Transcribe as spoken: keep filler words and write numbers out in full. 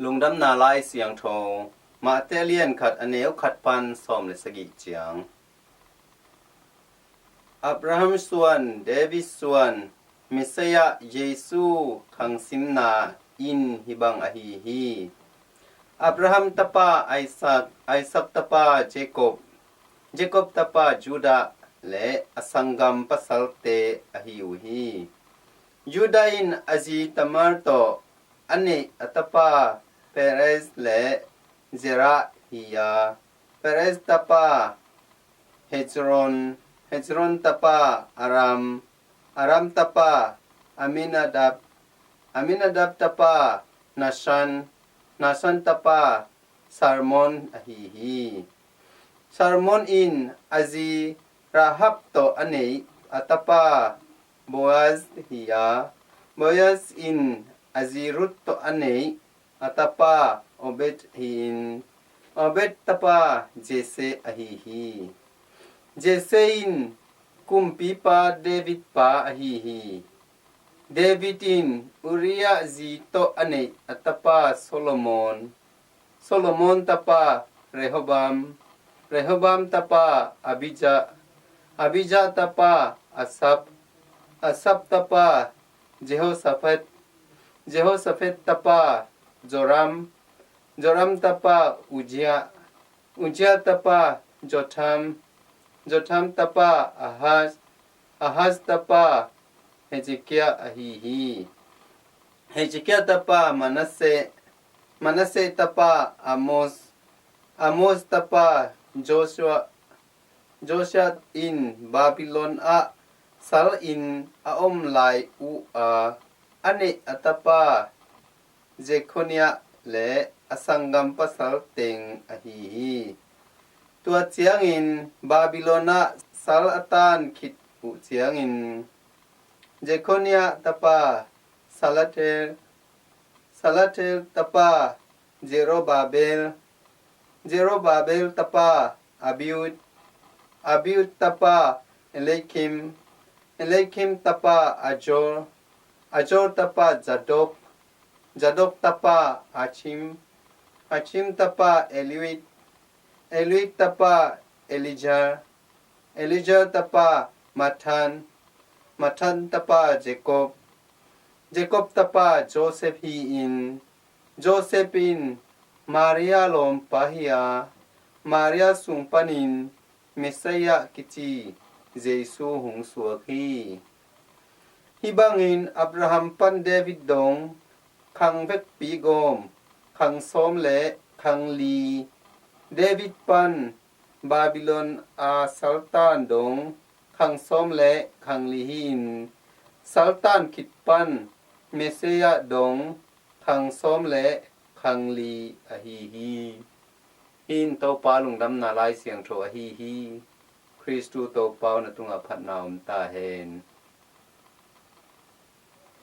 Lungdamna Lai Siangtho, Mate lian khat a neu khat pan sawm le sagih ciang. Abraham suan, David suan, Messiah Jesu khangsimna in hih bang ahi hi. Abraham tapa Isaac, Isaac tapa Jacob, Jacob tapa Judah le a sanggam pasalte ahi uh hi. Judah in a zi Tamar tawh a neih a tapa Perez le Zerah hi a, Perez tapa Hezron, Hezron tapa Aram, Aram tapa Aminadab, Aminadab tapa Nahshon, Nahshon tapa Salmon ahi hi. Salmon in a zi Rahab tawh a neih a tapa Boaz hi a, Boaz in a zi Ruth tawh a neih a tapa Obed hi-in, Obed tapa Jesse ahi hi. Jesse in kumpipa David pa ahi hi. David in Uriah zi tawh a neih a tapa Solomon, Solomon tapa Rehoboam, Rehoboam tapa Abijah, Abijah tapa Asaph, Asaph tapa Jehoshaphat, Jehoshaphat tapa Joram, Joram tapa Uzziah, Uzziah tapa Jotham, Jotham tapa Ahaz, Ahaz tapa Hezekiah ahi hi. Hezekiah tapa Manasseh, Manasseh tapa Amos, Amos tapa Joshua, Joshua in Babylon ah sal in a om lai uh a, a neih a tapa Jeconiah le a sanggam pasal teng ahi hi. Tua ciangin Babylon ah sal a tan khit uh ciangin Jeconiah tapa Salathiel, Salathiel tapa Zerubbabel, Zerubbabel tapa Abiud, Abiud tapa Eliakim, Eliakim tapa Azor, Azor tapa Zadok, Zadok tapa Achim, Achim tapa Eliud, Eliud tapa Eleazar, Eleazar tapa Matthan, Matthan tapa Jacob, Jacob tapa Joseph hi-in, Joseph in Maria lawmpa hi a, Maria sung panin Messiah kici Jesu hong suak hi. Hih bangin Abraham pan David dong khang vekpi gawm khang sawm le khang li, David pan Babylon a saltan dong khang sawm le khang li hi-in, saltan khit pan Messiah dong khang sawm le khang li ahi hi. Hih in Topa lungdamna Lai Siangtho ahi hi. Khristu Topa aw, na tungah phatna om ta hen.